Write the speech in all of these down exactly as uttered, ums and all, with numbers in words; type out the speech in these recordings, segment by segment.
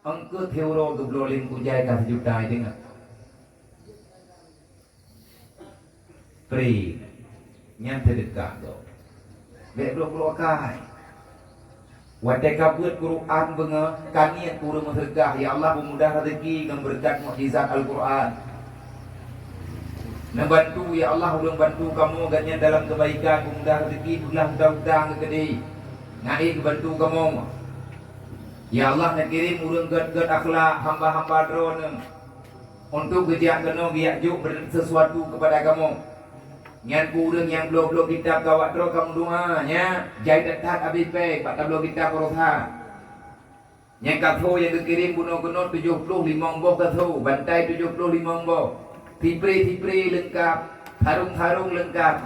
Eungkôt he uroe geubloe lé Teungku Jai ka sijuta, i deungoe. Pri, nyan seudeukah gob. Bèk bloe-bloe akai. Watèe ka beuet Quran beungoh, ka niet ureueng meuseudeukah, "Ya Allah, peumudah raseuki ngon beureukat mukjizat Al-Quran. Neubantu, ya Allah, ureueng bantu kamoe gobnyan dalam keubaikan, peumudah raseuki, peuglah utang-utang geukeudéh. Ngon ék geubantu kamoe. Ya Allah, neukirém ureueng gèt-gèt akhlak hamba-hamba Droeneuh." Untuk geujak keunoe geujak jok sisuatu keupada kamoe. Nyan keu ureueng nyang bloe-bloe kitab keu awak droe ka meudoa, nyan jai that-that habéh bèe bak tabloe kitab baroesa. Nyan kaso nyang geukirém bunoe keunoe tujoh ploh limong boh kaso, bantai tujoh ploh limong boh, sipri-sipri leungkab, sarong-sarong leungkab.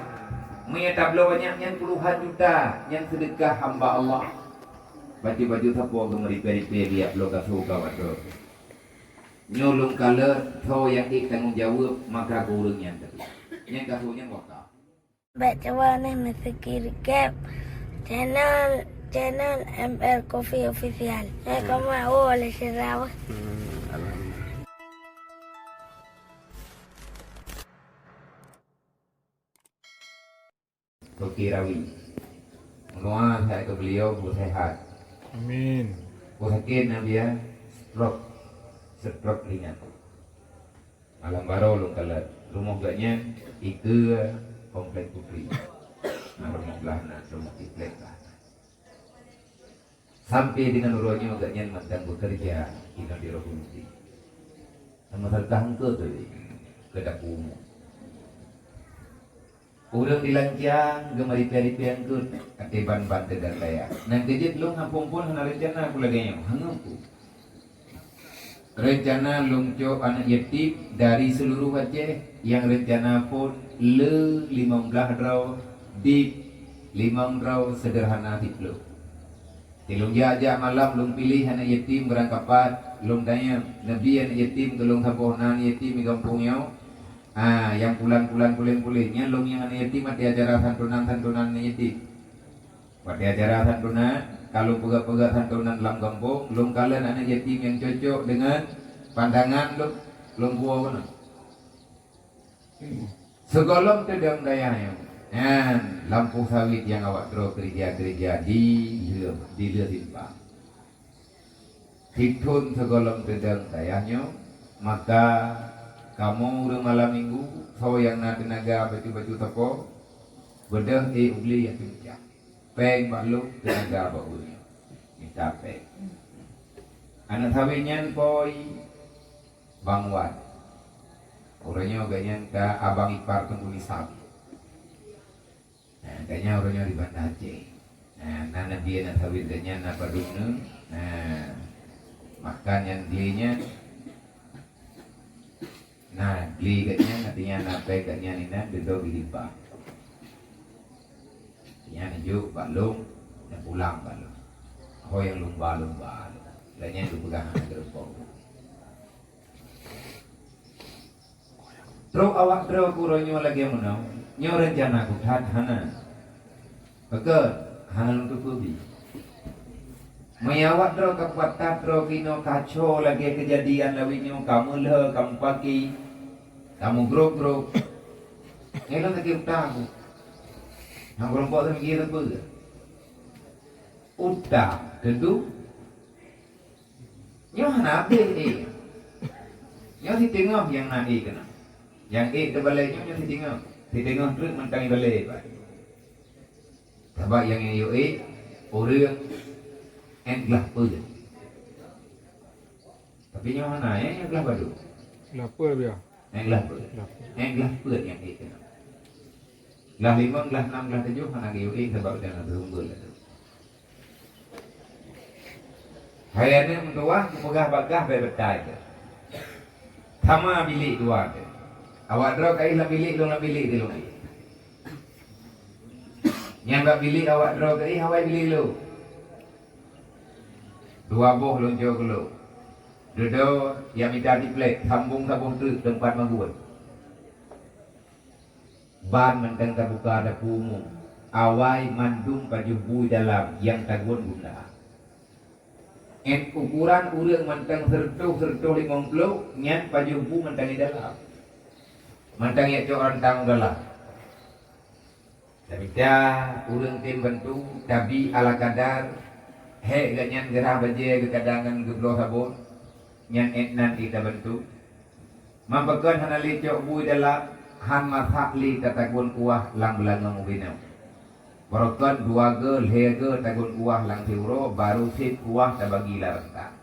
Meunyo tabloe nyan, nyan puluhan juta, nyan seudeukah hamba Allah. Baju-baju sapo geumeuripèe-ripèe geujak bloe kaso keu awak droe. Nyoe lôn kalon, soe nyang ék tanggong jaweueb, maka keu ureueng nyan teuh. Nyan kaso nyan wakaf. Bèk cuba neh meuseuki recap channel, channel M L Coffee Official. Eh, hmm, kamu awak oleh sira weh. Hmm, alhamdulillah. Toke Rawi. Meudoa sahat keu beliau, beusehat. Amin. Peue sakét na biya? Stroke. Stroke ringan. Malam baroe lôn kalon. Rumoh gobnyan dikeue Komplek Putri. Na rumoh blah na, rumoh Komplek blah na. Sampai dengan uroe nyoe gobnyan mantong beukeureuja inoe di Rohunti. Sama serta hengkeu teuh keu dapu umu. Ureueng dilancang geumeuripèe-ripèe eungkôt até ban-ban teudang dayah. Nyan keuh jeuet lôn phôn-phôn hana reuncana ku lagèe nyoe, hangoe ku. Reuncana lôn cok aneuk yatim dari seluruh Aceh nyang reuncana phôn le limong blaih droe, dip limong droe, seudeurhana siplôh. Di lôn jak-jak malam lôn piléh aneuk yatim beurangkapat, lôn tanyong, neubi aneuk yatim keu lôn saboh na aneuk yatim di gampông nyoe. Ah, nyang pulan-pulan puléng-puléng, nyan lôn nyang aneuk yatim watèe acara santunan-santunan aneuk yatim. Watèe acara santunan, ka lôn peugah-peugah santunan lam gampông, lôn kalon aneuk yatim nyang cocok deungon pandangan lôn, lôn puwoe keunoe. Sigohlom teudong dayah nyoe, nyan lampôh sawét nyang awak droe keureuja-keureuja di lheueh, di lheueh simpang. Sithôn sigohlom teudong dayah nyoe, maka kamoe ureueng malam minggu, soe nyang na teunaga bacut-bacut sapo, beudôh ék u glé nyang teuncang. Péng bak lôn, teunaga bak ureueng nyoe. Mita péng. Aneuk sawét nyan poi Bang Wan. Uroe nyoe gobnyan ka abang ipar Teungku Nisam. Nah, gobnyan uroe nyoe di Banda Aceh. Nah, na neubi aneuk sawét gobnyan na padum nyoe. Nah, makan nyan glé nyan. Nah, glé gobnyan, artinya na péng gobnyan inan, dudoe di limpa. Nyan jok bak lôn, nyan pulang bak lôn. Ho nyang lumba-lumba lôn. Lagèe nyan geupeugah hana geurumpok. Trok awak droe keu uroe nyoe lagèe meunoe, nyoe reuncana kuthat hana. Pakon, hana lôn teupeue bi. Meunyo awak droe ka puat that droe keunoe kaco lagèe keujadian lawét nyoe, ka meulhö, ka mupaki, ka mugrôp-grôp. Nyoe lôn sakét utang. Nyang geurumpok teuh mikir teupeue. Utang, teuntu. Nyoe hana habéh ék. Nyoe siteungoh nyang na ék keunan. Nyang ék teubalée nyoe, nyoe siteungoh. Siteungoh treuk mantong ibalée, Pak. Sabab nyang yue ék, ureueng ék glah peue. Tapi nyoe hana, ék glah padum. Glah peue, ya? Ék glah peuet. Glah peuet. Ék glah peuet nyang ék keunan. Glah limong, glah nam, glah tujoh hana geuyue ék sabab dan na teurumbul laju. Hai aneuk meutuwah, kupeugah bak gah bèk beutai teuh. Sama bilék dua teuh. Awak droe ka ék lam bilék, lôn lam bilék teuh lôn ék. Nyang bak bilék awak droe ka ék, awai bilék lôn. Dua boh lôn jok keu lôn. Dudoe nyang mita siplek, sambong saboh treuk teumpat magun. Ban mantong tabuka dapu umum, awai mandum pajoh bu dalam nyang tagun guna. Ngon ukuran ureuëng mantong seureutôh, seureutôh limong ploh, nyan pajoh bu mantong idalam. Mantong yak cok rantang u dalam. Tamita ureuëng tem bantu, tabi ala kadar, hék geuh nyan geurhah bajée geukadangan geubloe sabon, nyan ék nan ita bantu. Mambakon hana lé cok bui dalam, han masak lé tatagun kuah lam beulangong ubinoe. Barokon dua geu, lhée geu tagun kuah lam siuroe, barô sit kuah tabagi lam rantang.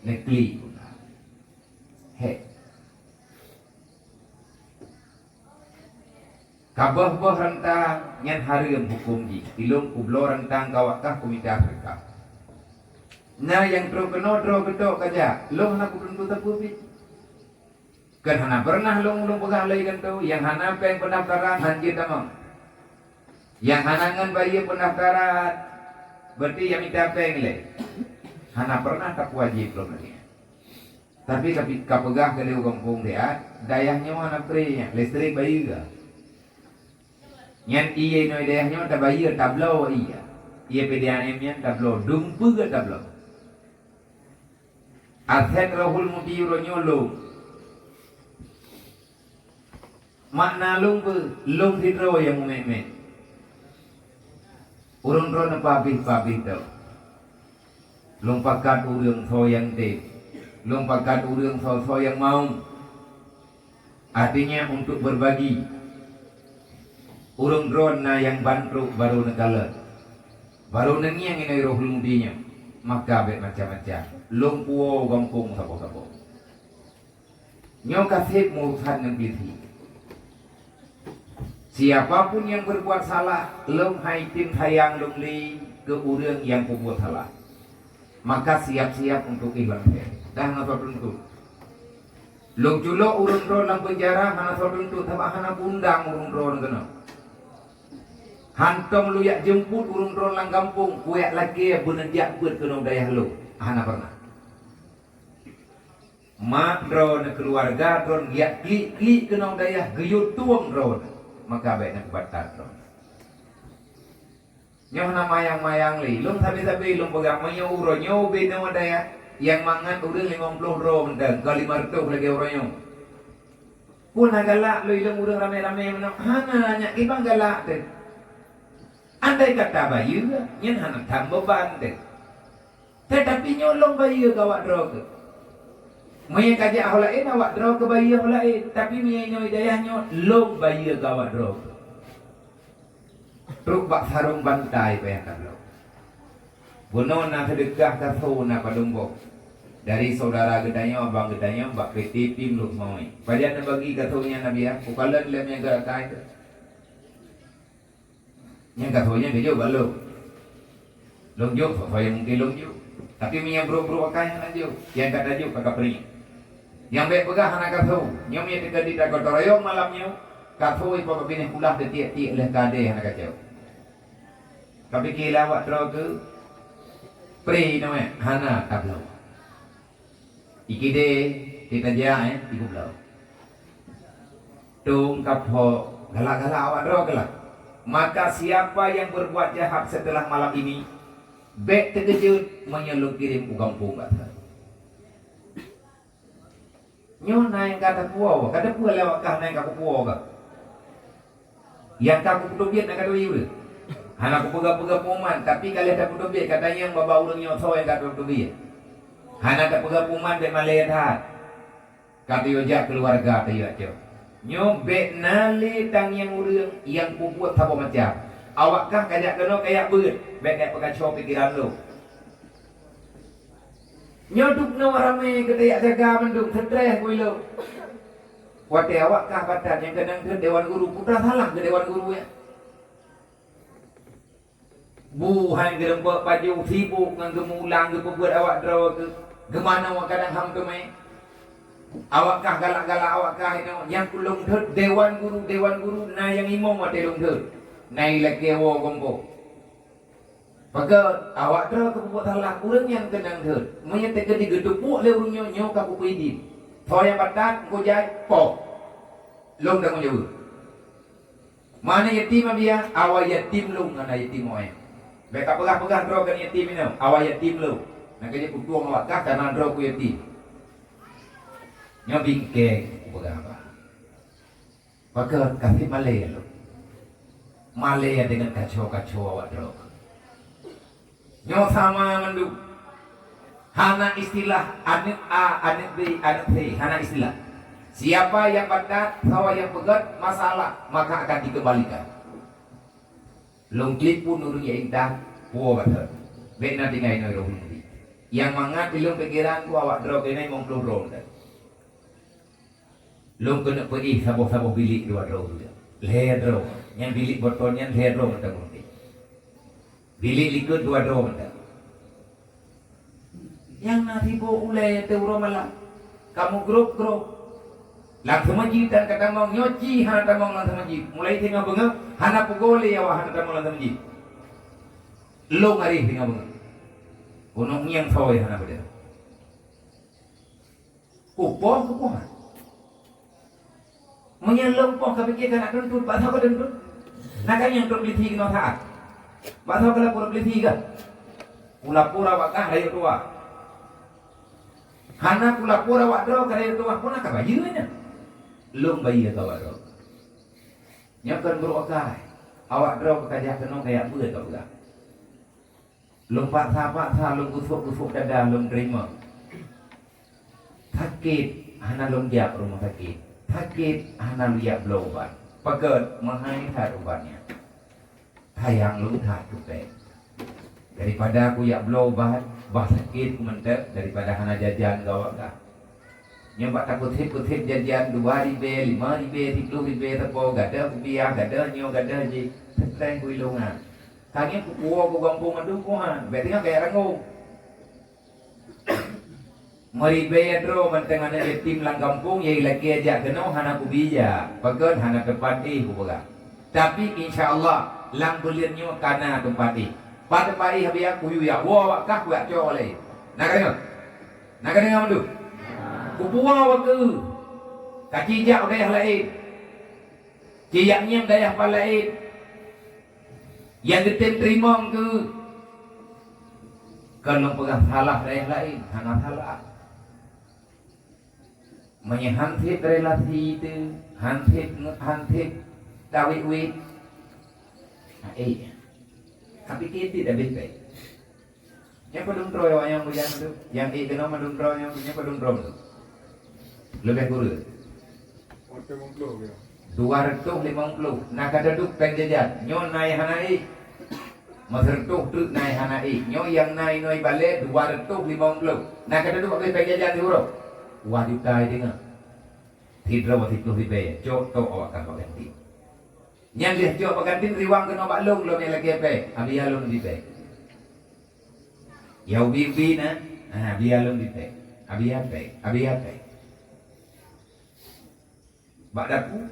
Neuklik guna. Hék. Ka boh-boh rantang nyan hareuem huköm jih. Ilôn kubloe rantang kawak kah kumita seudeukah. Na nyang trok keunoe droe geutok kajak, lôn hana kuteuntu sapeue pih. Kan hana pernah lôn, lôn peugah lé gantoe, nyang hana péng peundaftaran han jeuet tamong. Nyang hana ngon bayeue peundaftaran, berarti nyang mita péng lé. Hana pernah tapuajieb lôn lagée nyan. Tapi ka pi-, ka peugah keu lé u gampông siat, dayah nyoe hana pri, listrik bayeue. Nyan ié inoe dayah nyoe tabayeue tabloe ié. Ié P D A M nyan tabloe, dumpeue tabloe. Aset Rohul Muti uroe nyoe lôn. Makna lôn peue? Lôn sidroe nyang mumet-met. Ureuëng droe neupabéh-pabéh tau. Lôn pakat ureuëng soe nyang tem. Lôn pakat ureuëng soe-soe nyang mawöng. Artinya untuk berbagi. Ureuëng droe na nyang ban trok barô neukalon. Barô neungieng inoe Rohul Muti nyoe. Maka bék macam-macam. Lôn puwoe gampông saboh-saboh. Nyoe ka seb meurusan ngon Bilhi. Siapa pun nyang berbuat salah, lôn hai tem sayang lôn lé keu ureuëng nyang peubuet salah. Maka siap-siap untuk ilang. Dah hana soe tuntut. Lôn culok ureuëng droe lam peunjara hana soe tuntut, sabab hana kuundang ureuëng droe keunoe. Hantom lôn jak jeumput ureuëng droe lam gampông, kujak lakée beuneujak beuet keunoe dayah lôn. Hana pernah. Mak droeneuh, keuluwarga droeneuh geujak klik-klik keunoe dayah, geuyue tueng droeneuh, maka bék neubatat droeneuh. Nyoe hana mayang-mayang lé. Lôn sabe-sabe lôn peugah, meunyoe uroe nyoe ubé nyoe dayah nyang mangat ureuëng limong ploh droe mantong, ka lima reutôh lagée uroe nyoe. Peue na galak lôn ilong ureuëng ramé-ramé meunoe? Hana, nyak kibang galak teuh. Andai kata bayeue, nyan hana that meuban teuh. Teutapi nyoe lôn bayeue keu awak droe keuh. Meunyoe ka jak ho laén, awak droe keuh bayeue ho laén, tapi meunyoe inoe dayah nyoe lôn bayeue keu awak droe keuh. Trok bak sarong bantai payah tabloe. Bunoe na seudeukah kaso na padum boh dari syedara geutanyoe, abang geutanyoe bak P T Pim Lhokseumawe. Pajan neubagi kaso nyan, Nabiah? Kukalon lé meunyoe geuakai teuh. Nyang kaso nyan geujok bak lôn. Lôn jok soe-soe nyang mungken lôn jok. Tapi meunyoe brok-brok akai hana jok, nyang ka tajok ka kapri. Nyang bék peugah hana kaso. Nyoe meunyoe teukeudi tagotong royong malam nyoe, kaso ipo binéh kulah teutiek-tiek lheueh kade hana kacok. Kapike lé awak droe keuh, pri noe hana tabloe. Ikide kita jak, eh, tiga belas. Tong kapho galak-galak awak droe keuh lah. Maka siapa yang berbuat jahat setelah malam ini, bék teukeujot meunyoe lôn kirém u gampông gata. Nyoe na nyang ka tapuwoe, ka teupeue lé awak kah na nyang ka kupuwoe kah. Nyang ka kupeutobiet na ka teubiet ureuëng. Hana kupeugah-peugah pengumuman, tapi ka lheueh tapeutobiet ka tanyong bak ureuëng nyoe soe nyang ka tapeutobiet. Hana tapeugah pengumuman bék malée that. Ka tayue jak keuluwarga tayue cok. Nyoe bék na lé tangieng ureuëng nyang peubuet saboh macam. Awak kah ka jak keunoe ka jak beuet, bék ka peukaco pikeran lôn. Nyoe dubnoe ramé keutai jak jaga mandum, stress kuilôn. Watée awak kah batat nyang keunong keu dewan guru, peue salah keu dewan guru nyan? Bu hai geureumpok baju, sibuk ngon geumulang, geupeubuet awak droe keuh, geumanoe kadang ham teumé. Awak kah galak-galak awak kah inoe, nyang keu lôn thot dewan guru, dewan guru na nyang imong watée lôn thot. Na ilakée woe gompok. Pakon awak droe keuh peubuet salah, ureuëng nyan keunong thot. Meunyoe teukeudi geuteupeue lé ureuëng nyoe, nyoe ka kupeuidin. Soe nyang batat, engko jai, poh. Lôn tanggong jaweueb. Mana yatim, Abiya? Awai yatim lôn, hana yatim awai. Bék ka peugah-peugah droe keu yatim inoe, awai yatim lôn. Makanya kutueng awak kah karena droe kuyatim. Nyoe bingkeng kupeugah haba. Pakon kaseb malée lom. Malée deungon kaco-kaco awak droe. Nyoe sama mandum. Hana istilah aneuk A, aneuk B, aneuk C, hana istilah. Siapa yang batat, sawa nyang peugét masalah, maka akan dikembalikan. Lôn telepon ureuëng nyang intat, puwoe batat. Bék na tinggai inoe roh lôn. Nyang mangat ilôn pikiran ku awak droe keunoe limong ploh droe. Lôn keuneuk peuéh saboh-saboh bilék dua droe juga. Lhée droe. Nyang bilék beuton nyan lhée droe mantong lôn éh. Bilék likot dua droe mantong. Nyang na siboh ulée teuh uroe malam. Kamoe grob-grob. Lam seumeujid tan ka tamong, nyoe ci hana tamong lam seumeujid. Mulai singoh beungoh hana peugoe lé awak hana tamong lam seumeujid. Lôn areh singoh beungoh. Keuneuk ngieng soe hana beudeuh. Kupoh, kupoh. Meunyoe lôn poh ka pike keuneuk tuntut, bak soe ka tuntut? Na ka nyang trok polisi keunoe saát. Bak soe ka lapor polisi kah? Kulapor awak kah rayeuk tuha. Hana kulapor awak droe ka rayeuk tuha, peue na ka bayeue nyan. Lôn bayeue keu awak droe. Nyoe kon brok akai. Awak droe ka jak keunoe ka jak beuet ka peugah. Lôn paksa-paksa, lôn gusok-gusok dada, lôn teurimong. Sakét, hana lôn jak rumoh sakét. Sakét, hana lôn jak bloe ubat. Pakon, meuhai that ubat nyan. Sayang lôn that keu péng. Daripada kujak bloe ubat, bah sakét kumeuntèk, daripada hana jajan gawat dah. Nyoe bak tapeusit-peusit jajan dua ribèe, lima ribèe, siplôh ribèe sapo, gadôh kupiah, gadôh nyoe, gadôh jih, stres bui lôn nyan. Ka ngieng kupuwoe keu gampông mandum keuhan, bèk teungoh kaya ranggong. Meuribèe droe mantong aneuk yatim lam gampông, nyang ilakèe jak keunoe hana kubi jak, pakon hana teumpat éh kupeugah. Tapi insya Allah lam buleuen nyoe ka na teumpat éh. Pat teumpat éh, abiya kuyue jak woe awak kah kujak cok lé. Na ka deungö? Na ka deungö mandum? Kupuwoe awak keuh. Ka ci jak u dayah laén. Ci jak ngieng dayah pat laén. Nyang geutem teurimong keuh. Kon lôn peugah salah dayah laén, hana salah. Meunyoe han sép relasi teuh, han sép, han sép tawét-wét. Nah, éh. Tapi kitik dah beh. Nyan padum droe awak nyang bujang tu. Nyang ék keunoe padum droe nyang, nyan padum droe tu. Leubeh kureueng. Dua reutôh limong ploh. Na ka teuduek péng jajan. Nyoe na nyang hana ék. Meuseureutoh treuk na nyang hana ék. Nyoe nyang na inoe balée dua reutôh limong ploh. Na ka teuduek abéh péng jajan siuroe. Dua juta teungoh. Sidroe siplôh ribèe. Cok tok awak kah bak kantin. Nyang lheueh cok bak kantin riwang keunoe bak lôn, lôn nyang lakèe péng. Abiya lôn bri péng. Ya ubi-ubi na, ha, abiya lôn bri péng. Abiya péng, abiya péng. Bak dapu,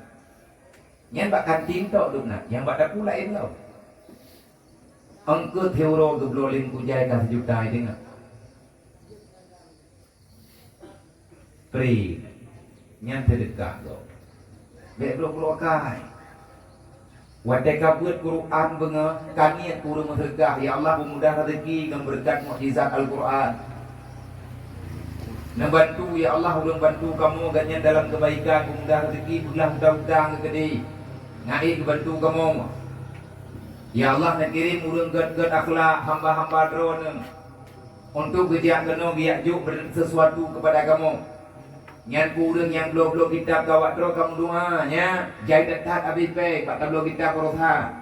nyan bak kantin tok dum na, nyang bak dapu laén lom. Ongkot siuroe geubloe lé Teungku Jai ka sijuta teungoh. Pri, nyan seudeukah gob. Bèk brok-brok akai. Watèe ka beuet Quran beungoh, ka niet keu ureueng meuseudeukah, "Ya Allah, peumudah raseuki ngon beureukat mukjizat Al-Quran. Neubantu, ya Allah, ureueng bantu kamoe gobnyan dalam keubaikan, peumudah raseuki, peuglah utang-utang geukeudéh. Ngon ék geubantu kamoe. Ya Allah, neukirém ureueng gèt-gèt akhlak hamba-hamba Droeneuh." Untuk geujak keunoe geujak jok sisuatu keupada kamoe. Nyan keu ureueng nyang bloe-bloe kitab keu awak droe kamoe doa, nya, jai that-that abéh péng bak tabloe kitab baroesa.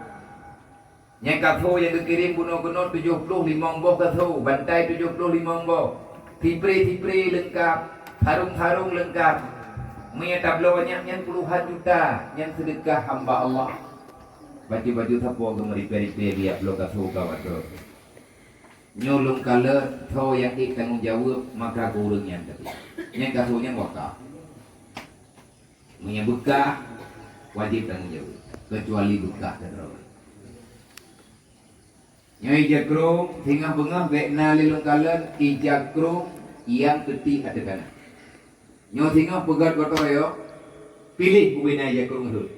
Nyang kaso nyang geukirém bunoe keunoe tujoh ploh limong boh kaso, bantai tujoh ploh limong boh, sipré-sipré leungkab, sarong-sarong leungkab. Meunyoe tabloe nyan, nyan puluhan juta, nyan seudeukah hamba Allah. Baju-baju sapo geumeuripèe-ripèe biak bloe kaso keu awak droe. Nyoe lôn kalon, soe nyang ék tanggong jaweueb, maka keu ureueng nyan teubiet. Nyang kaso nyan wakaf. Meunyoe beukah, wajéb tanggong jaweueb, keucuali beukah keudroe. Nyoe ija krông, singoh beungoh bèk na lé lôn kalon ija krông nyang teutiek ateueh kanan. Nyoe singoh peugöt gotoe yo, piléh ubena ija krông rhot.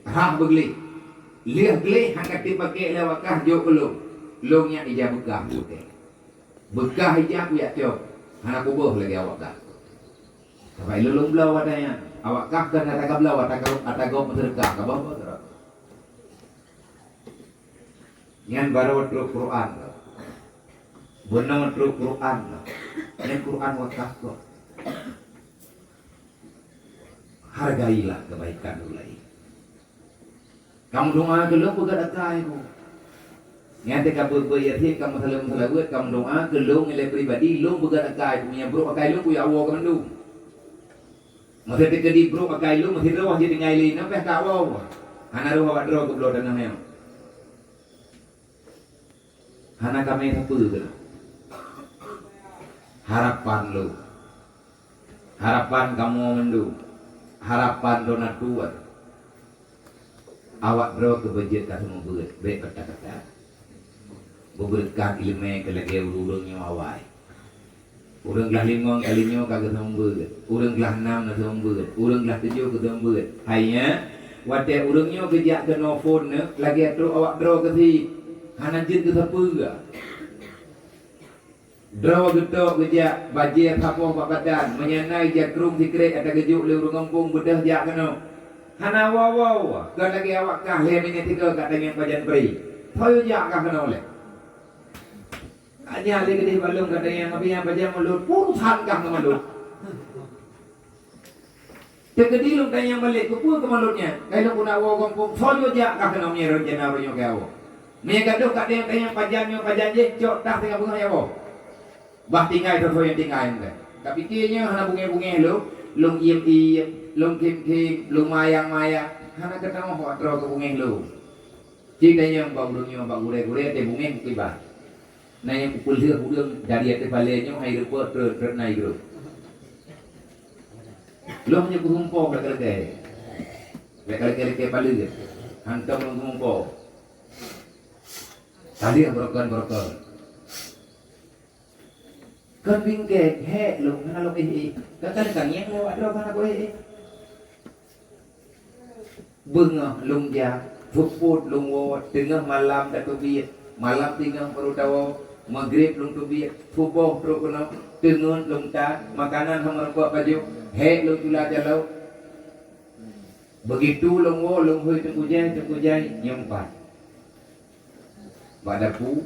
Rhah beugleh. Lheueh gleh han ka teupaké lé awak kah jok keu lôn. Lôn nyan ija beukah putée. Beukah ijak kujak cok, hana kuboh lagèe awak kah. Sabab ilôn lôn bloe watèe nyan, awak kah kan ata kabloe, ata gob, ata gob meuseudeukah, ka boh-boh sidroe. Nyan barô trok Quran. Bunoe trok Quran. Nyan Quran wakah kok. Hargailah kebaikan ureueng laén. Kamoe doa keu lôn peugah akai ku. Nyan teuka beuet-beuet Yasin, kamoe saleuem-saleuem, kamoe doa keu lôn ilèe pribadi, lôn peugah akai ku. Meunyo brok akai lôn, ku ya Allah keu mandum. Masa teukeudi brok akai lôn, meusidroe jih tinggai lé, na pih ka woe. Hana roh awak droe geubloe tanoh nyoe. Hana kamoe sapeue keunoe. Harapan lôn. Harapan kamoe mandum. Harapan droeneuh tuan. Awak droe keubeujeuet ka seumeubeuet, bèk peugah-peugah. Beubeureukat ileumèe keu lagèe ureueng-ureueng nyoe awai. Ureueng glah limong kali nyoe ka geuseumeubeuet, ureueng glah nam na seumeubeuet, ureueng glah tujoh geuseumeubeuet. Hai nyan, watèe ureueng nyoe geujak keunoe phôn neuh, lagèe trok awak droe keusie, hana jeuet geusapeue. Droe geutok geujak bajèe saboh bak badan, meunyo na ija krueng sikrek ata geujok lé ureueng gampông beudôh jak keunoe. Hana woe-woe, kon lagèe awak kah lhèe minèt tiga ka tanyong pajan bri. Soe jak kah keunoe lé? Nyan lé keudeh bak lôn ka tanyong, abéh nyan pajan mulot, urusan kah ngon mulot. Teukeudi lôn tanyong balek, keupeue keu mulot nyan? Kai lôn keuneuk woe gampông, soe jak kah keunoe meunyo rencana uroe nyoe keu awak? Meunyo gadôh ka tanyong-tanyong pajan nyoe pajan jéh, cok tah singoh beungoh ya woe. Bah tinggai soe-soe nyang tinggai engkai. Ka pike nyoe hana bungéh-bungéh lôn, lôn iem-iem, lôn khém-khém, lôn mayang-mayang, hana keuteumoh droe keu bungéh lôn. Ci tanyong bak ulôn nyoe bak gurèe-gurèe teuh bungéh kiban. Na nyang kupeulheueh ureueng dari ateueh balèe nyoe hai reupot treuk-treuk na idroe. Lôn nyoe kuhumpo lagèe-lagèe. Lagèe-lagèe paleueh. Hantom lôn kuhumpo. Ka lheueh beurokon-beurokon. Kon bingkeng, hék lôn, hana lôn éh-éh. Kadang-kadang tangieng lé awak droe hana lôn éh-éh. Beungoh lôn jak, peuet-peuet lôn woe, teungoh malam tateubiet, malam singoh baru tawoe, maghrib lôn teubiet, suboh trok keunoe, teungeut lôn that, makanan hana meurumpok pajoh, hék lôn tula jaloe. Beugitu lôn woe, lôn hôi Teungku Jai, Teungku Jai nyoe pat. Bak dapu,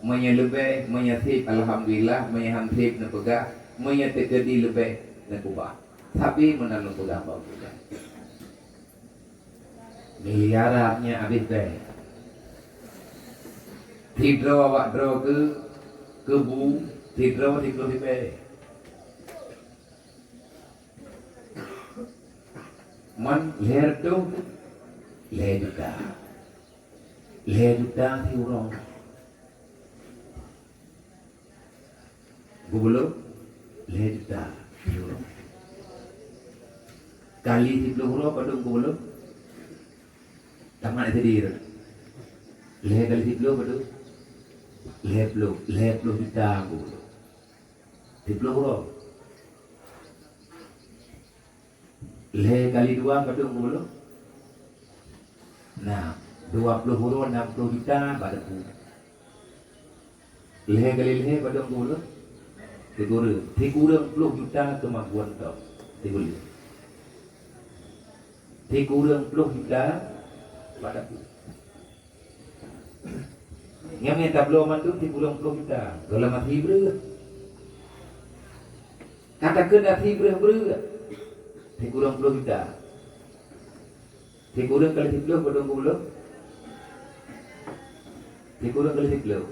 meunyoe leubeh, meunyoe sép, alhamdulillah, meunyoe han sép neupeugah, meunyoe teukeudi leubeh, neukeubah. Tapi meunan lôn peugah bak buleuen. Miliaran nyan habéh bèe. Sidroe awak droe keu, keubu, sidroe siplôh ribèe. Man lhèe reutôh, lhèe juta. Lhèe juta siuroe. Geubolom, lhèe juta siuroe. Kali siplôh uroe padum geubolom? Tamat S D. Lhèe kali siplôh padum? Lhèe plôh, lhèe plôh juta geubolom. Siplôh uroe. Lhèe kali dua padum geubolom? Nah, dua plôh uroe nam plôh juta bak dapu. Lhèe kali lhèe padum geubolom? Sikureueng. Sikureueng plôh juta keumapuan tom. Sikureueng. Sikureueng plôh juta bak dapu. Nyan nyang tabloe mandum sikureueng plôh juta. Gohlom até breueh. Ka takheun até breueh-breueh. Sikureueng plôh juta. Sikureueng kali siplôh padum geubolom? Sikureueng kali siplôh.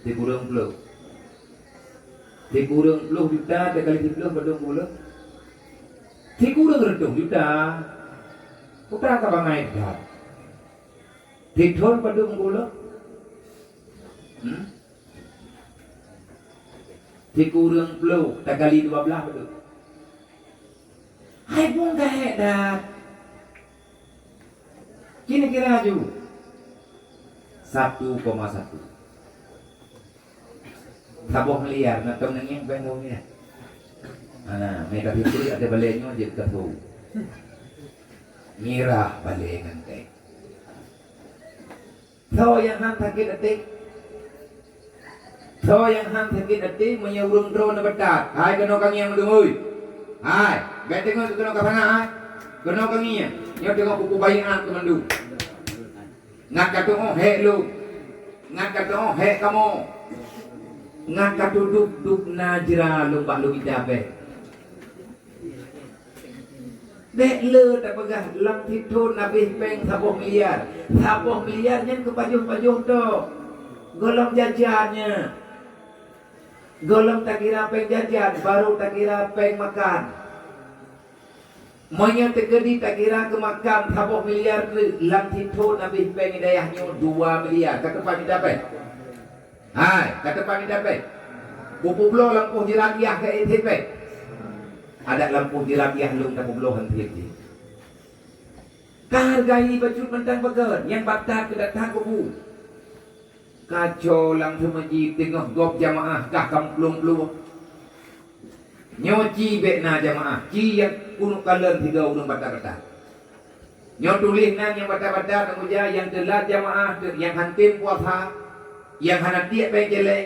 Sikureueng plôh. Sikureueng plôh juta takali siplôh padum geubolom? Sikureueng reutôh juta. Peue ka bangai that. Sithôn padum geubolom? Hmm? Sikureueng plôh takali dua blah padum? Hai pun ka hék that. Kira-kira ju. Satu koma satu. Saboh miliar, na tom nangeng bèe saboh miliar. Ana, mita sipri ada balèe nyoe jeuet ka tho. Mirah balèe ngon teh. Soe nyang han sakét até? Soe nyang han sakét até meunyoe ureuëng droe na batat? Hai keunoe ka ngieng mandum, oi! Hai, bék teungoh keunoe ka sana, hai! Keunoe ka ngieng, nyoe teungoh kupeubaiat keu mandum. Ngat ka tuoh hék lôn, ngat ka tuoh hék kamoe, ngat ka tudub-dub na jra lôn bak lôn ija bék. Bék le tapeugah lam sithon habéh péng saboh miliar. Saboh miliar nyan keu pajoh-pajoh tok. Gohlom jajan nyan. Gohlom takira péng jajan, baru takira péng makan. Meunyoe teukeudi takira keu makan saboh miliar treuk, lam sithon habéh péng di dayah nyoe dua miliar. Ka teupah mita péng? Hai, ka teupah mita péng? Kupubloe lampôh jirabiah ka ék péng? Adak lampôh jirabiah lôn tapubloe han trép jih. Ka hargai bacut mantong pageuen, nyang batat keu that-that kubu. Kaco lam seumeujid teungoh gob jamaah kah ka meuplueng-plueng. Nyoe ci bék na jamaah, ci nyang keuneuk kalon sigoe ureuëng batat-batat. Nyoe tuléh nan nyang batat-batat, Abu Jahal, nyang teulat jamaah, nyang han tem puasa, nyang hana tiek péng célék.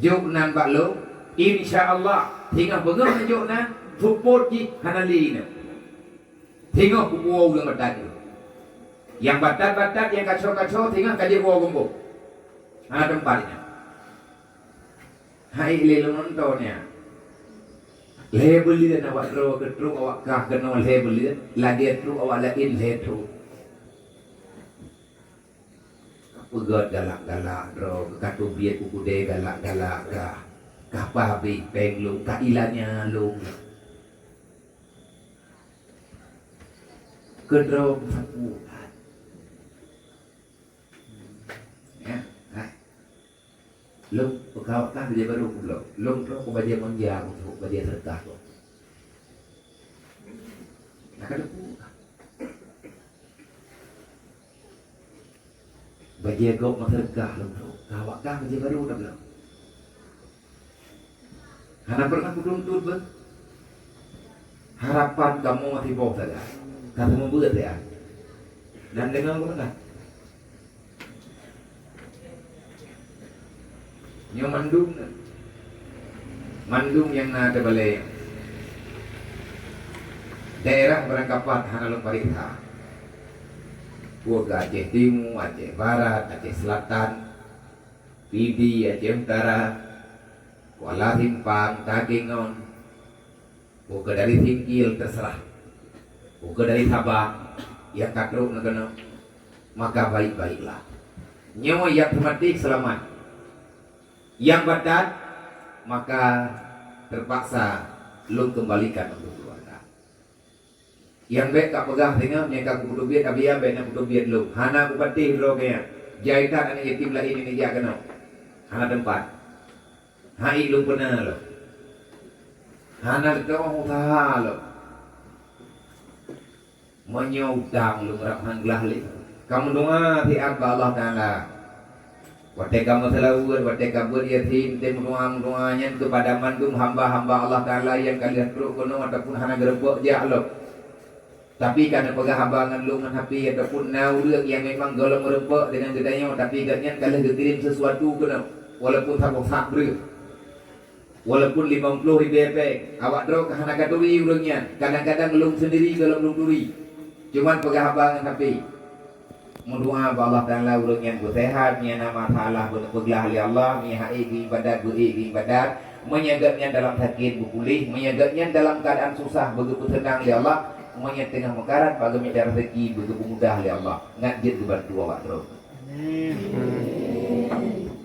Jok nan bak lôn, insya Allah, singoh beungoh jok nan, seupôt jih hana lé inoe. Singoh kupuwoe ureuëng batat nyoe. Nyang batat-batat, nyang kaco-kaco, singoh ka jiwoe gumbong. Hana teumpat nyan. Hai lé lôn nonton nyan. Lhée buleuen awak droe keu trok awak kah keunoe lhée buleuen, lagée trok awak laén lhée trok. Ka peugét galak-galak droe, ka teubiet u keudée galak-galak kah. Ka pabéh péng lôn, ka ilanya lôn. Keudroe meusapeue. Ya, hai. Lôn peukawa kah bajée barô kubloe. Lôn troh keu bajée manja, keu bajée seudeukah kah. Nah, ka teupeue. Bajée gob meuseudeukah lôn troh. Kawa kah bajée barô tabloe. Hana pernah kutuntut beuh. Harapan kamoe siboh sagai. Ka seumeubeuet ya. Dan deungon geupeugah. Nyoe mandum na. Mandum nyang na teubalée. Daerah barangkapat hana lôn pareksa. Peue keu Aceh Timu, Aceh Barat, Aceh Selatan, Pidie, Aceh Utara, Kuala Simpang, Takengon, peue keu dari Singkil, teuseurah. Peue keu dari Sabah, nyang ka trok na keunoe, maka baik-baiklah. Nyoe nyang teumaté seulamat. Nyang batat, maka teupaksa lôn keumbalikan untuk keuluwarga. Nyang bék kapeugah singoh, nyang ka kupeuteubiet Abiya bék na peuteubiet lôn. Hana kupatéh droe geuh nyan. Jai that aneuk yatim laén nyang jijak keunoe. Hana teumpat. Hai lôn peuna lom. Hana leutoh useuha lom. Meunyoe utang lôn rab han glah lé, ka meudoá siat bak Allah Taala. Watée ka meuseulaweuet, watée ka beuet Yasin, teuh meudoá-meudoá nyan keupada mandum hamba-hamba Allah Taala nyang ka lheueh trok keunoe ataupun hana geureubok jak lom. Tapi ka neupeugah haba ngon lôn ngon hapé ataupun na ureuëng nyang memang gohlom meureubok deungon geutanyoe, tapi gobnyan ka lheueh geukirém sisuatu keunoe, walaupun saboh sak breueh, walaupun limong ploh ribée péng, awak droe ka hana katuri ureuëng nyan. Kadang-kadang lôn seundiri gohlom lôn turi, cuman peugah haba ngon hapé. Meudoá bak Allah Taala ureuëng nyang beuseuhat, nyang na masalah beugeupeuglah lé Allah, meunyoe hase geuibadat, beu-ék geuibadat, meunyoe gobnyan dalam sakét beupuléh, meunyoe gobnyan dalam keuadaan susah beugeupeuseunan lé Allah, meunyoe teungoh meukarat bak geumita raseuki beugeupeumudah lé Allah, ngat jeuet geubantu awak droe.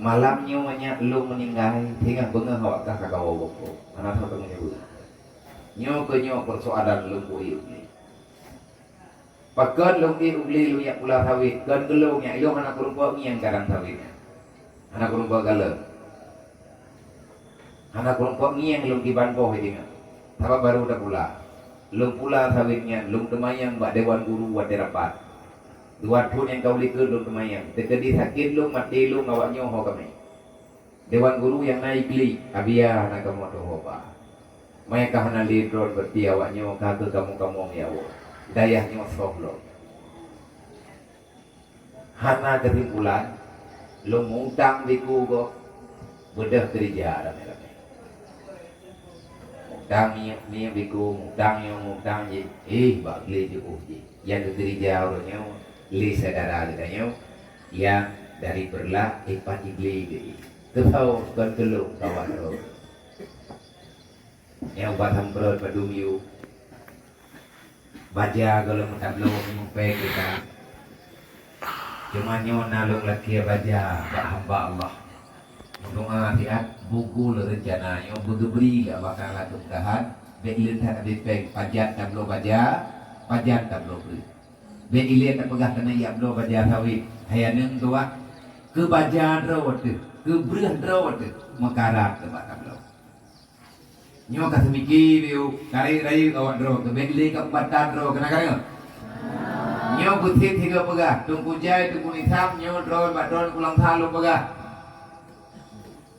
Malam nyoe nyak lôn meuninggai, singoh beungoh awak kah ka kawoe gob-gob. Hana soe teumanyong. Nyoe keuh nyoe peusoalan lôn beu-ék u glé. Pakon lôn ék u glé lôn jak pula sawét, kon keu lôn nyak, ilôn hana kurumpok ngieng kadang sawét nyan. Hana kurumpok galon. Hana kurumpok ngieng lôn kiban boh i teungoh. Sabab barô tapula. Lôn pula sawét nyan, lôn teumayang bak dewan guru watée rapat. Dua thon nyang ka u likot lôn teumayang. Teukeudi sakét lôn, maté lôn, awak nyoe ho kamé. Dewan guru nyang na i klik, Abiya hana kamoe teuhoba. Meunyoe ka hana lé droe, berarti awak nyoe ka keu kamoe-kamoe nyang woe. Dayah nyoe soh lom. Hana keusimpulan, lôn meu-utang bak guru gob, Beudôh keurija ramé-ramé. Mutang miet, miet biko, mutang nyoe, mutang jih. Eh, bak glé jiôh jih. Nyang geukeurija uroe nyoe lé syedara geutanyoe nyang dari Peureulak, eh, pat di glé geuh. Keusoe kon keu lôn kawan droe. Nyang ubat samprot padum yue. Baja gohlom tabloe meupék geutanyoe. Cuma nyoe na lôn lakée baja bak hamba Allah. Meudoá siat bugul reuncana nyoe beugeubri lé Allah Taala keumudahan, bék lé that abéh péng pajan tabloe baja, pajan tabloe breueh. Bék ilée tapeugah keuneuk jak bloe baja sawét, hai aneuk tuha, keu baja droe teuh, keu breueh droe teuh, meukarat keu bak tabloe. Nyoe ka seumiki biu, ka rayeuk-rayeuk awak droe, keu bék lé ka peubatan droe, keuneuk ka deungoe? Nyoe beusit sigoe peugah, Teungku Jai, Teungku Nisam, nyoe droe bak droe Teungku Langsa lôn peugah.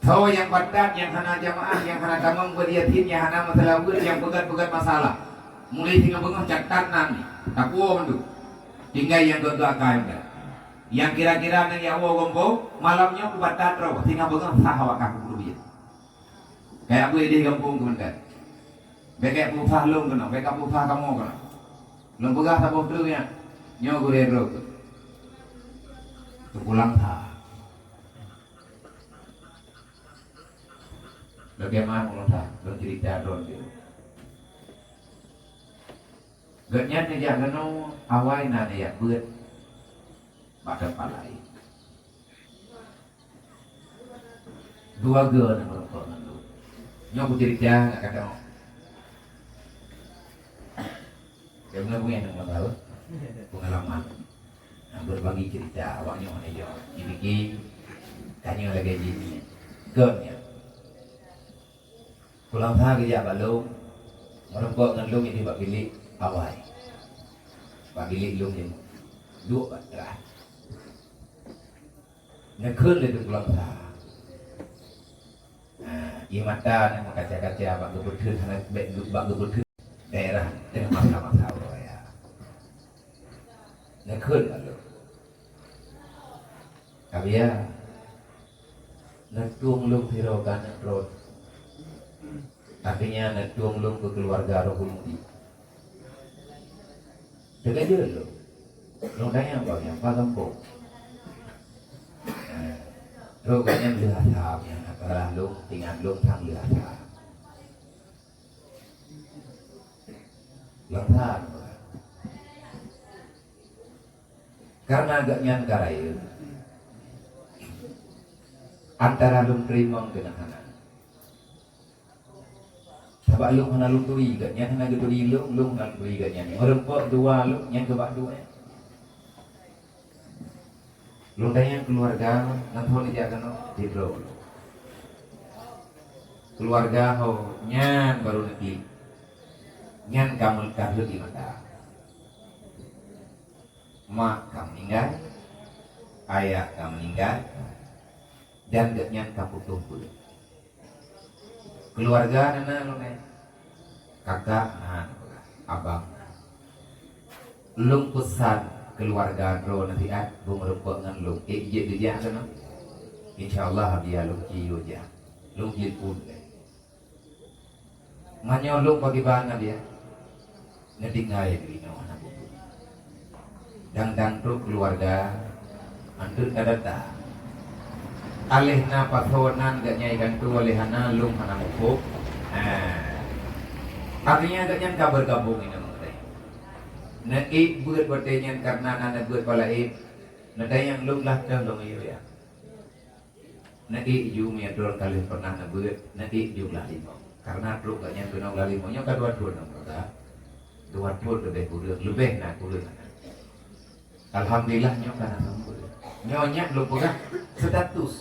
Soe nyang batat, nyang hana jamaah, nyang hana tamong beuet Yasin, nyang hana meuseulaweuet, nyang peugét-peugét masalah. Mulai singoh beungoh catat nan, tapuwoe mandum. Tinggai nyang geuh-geuh akai meunan. Nyang kira-kira nang jak woe gampông, malam nyoe kubatat droe, singoh beungoh sah awak kah keubeue. Kayak bui di gampông keumeuntan. Bék kayak peusah lôn keunoe, bék kayak peusah kamoe keunoe. Lôn peugah saboh treuk nyan, nyoe gurée droe. Teupulang sa. Bagaimana ulôn that, lôn cerita droe. Gobnyan neujak keunoe awai na neujak beuet bak teumpat laén. Dua geu na meureumpok ngon lôn. Nyoe kucerita ngat kata. Dia beuna bungéh nang lambat. Pengalaman. Nah, berbagi cerita awak nyoe hana jaweueb. Jipike tanyoe lagée jih nyan. Kon nyan. Kulang sa geujak bak lôn, meureumpok ngon lôn idéh bak bilék awai. Bak bilék lôn nyan duek bak teurah. Neukheun lé teuh kulang sa. Nah, ie mata na meukaca-kaca bak geupeutheun hana bék bak geupeutheun daerah teungoh masa-masa uroe raya. Neukheun bak lôn. Ka biya, neutueng lôn sidroe keu aneuk droe. Artinya neutueng lôn keu keuluwarga roh ulôn di. Teuka jeuet lôn. Lôn tanyong bak nyang paih gampông. Nah, trok gobnyan lheueh asam, nyang na peugah lôn, tingat lôn sang lheueh asam. Lôn that. Karena gobnyan ka rayeuk, antara lôn teurimong keunan hana. Sabab lôn hana lôn turi gobnyan, hana geuturi lôn, lôn hana lôn turi gobnyan. Meureumpok dua lôn nyang keubah dua. Lôn tanyong keuluwarga, ngon phon ijak keunoe, sidroe. Keuluwarga ho nyan barô neuklik. Nyan ka meuleukat rhot di mata. Mak ka meuninggai, ayah ka meuninggai, dan gobnyan ka putôh beuet. Keuluwarga na na lôn nyan, kakak na, abang na. Lôn peusan keuluwarga droe nasihat beumeureumpok ngon lôn, ék jeuet geujak keunoe. Insya Allah, biya lôn ci yue jak. Lôn telepon lé. Meunyoe lôn pakriban na biya, neutinggai di inoe hana bubu. Dang-dang trok keuluwarga, anteuk ka data. Aléh na pasoe nan gobnyan igantung, aléh hana lôn hana muphom. Ha. Artinya gobnyan ka beugabong inoe meungeureueng. Neuék beuet watée nyan karena na neubeuet palaén. Neutanyong lôn lah teuh lôn yue ya. Neuék ju meunyoe droe ka lheueh pernah neubeuet, neuék ju glah limong. Karena trok gobnyan keunoe glah limong nyoe ka dua thon nyoe ka. Dua thon leubeh kureueng, leubeh na kureueng na. Alhamdulillah nyoe ka na seumeubeuet. Nyoe nyak lôn peugah status.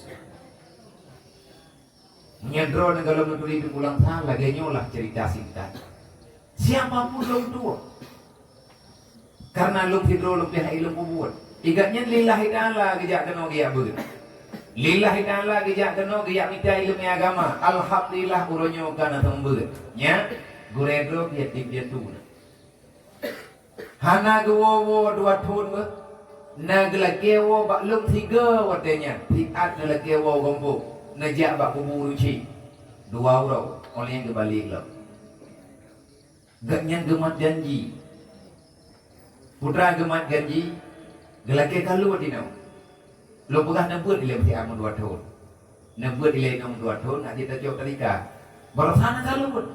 Meunyoe droe nyang gohlom neuturi teupulang sa, lagée nyoe lah cerita singkat. Siapa pun lôn tuwoe. Karena lôn sidroe lôn pih hai lôn peubuet. Igat nyan lillahi ta'ala geujak keunoe geujak beuet. Lillahi ta'ala geujak keunoe geujak mita ileumé agama. Alhamdulillah uroe nyoe ka na seumeubeuet. Nyan, gurée droe yatim piatu na. Hana geuwoe-woe dua thon beuh. Na geulakée woe bak lôn sigoe watée nyan. Siat neulakée woe gampông. Geujak bak kubu ureuëng chik dua uroe, óh lheueh nyan geubalek lom. Gobnyan geumat janji. Putra geumat janji, geulakée ka lôn inoe. Lôn peugah neubeuet ilée meusiat meudua thon. Neubeuet ilée inong dua thon, hana jitacok teulikat. Baroesa na ka lôn.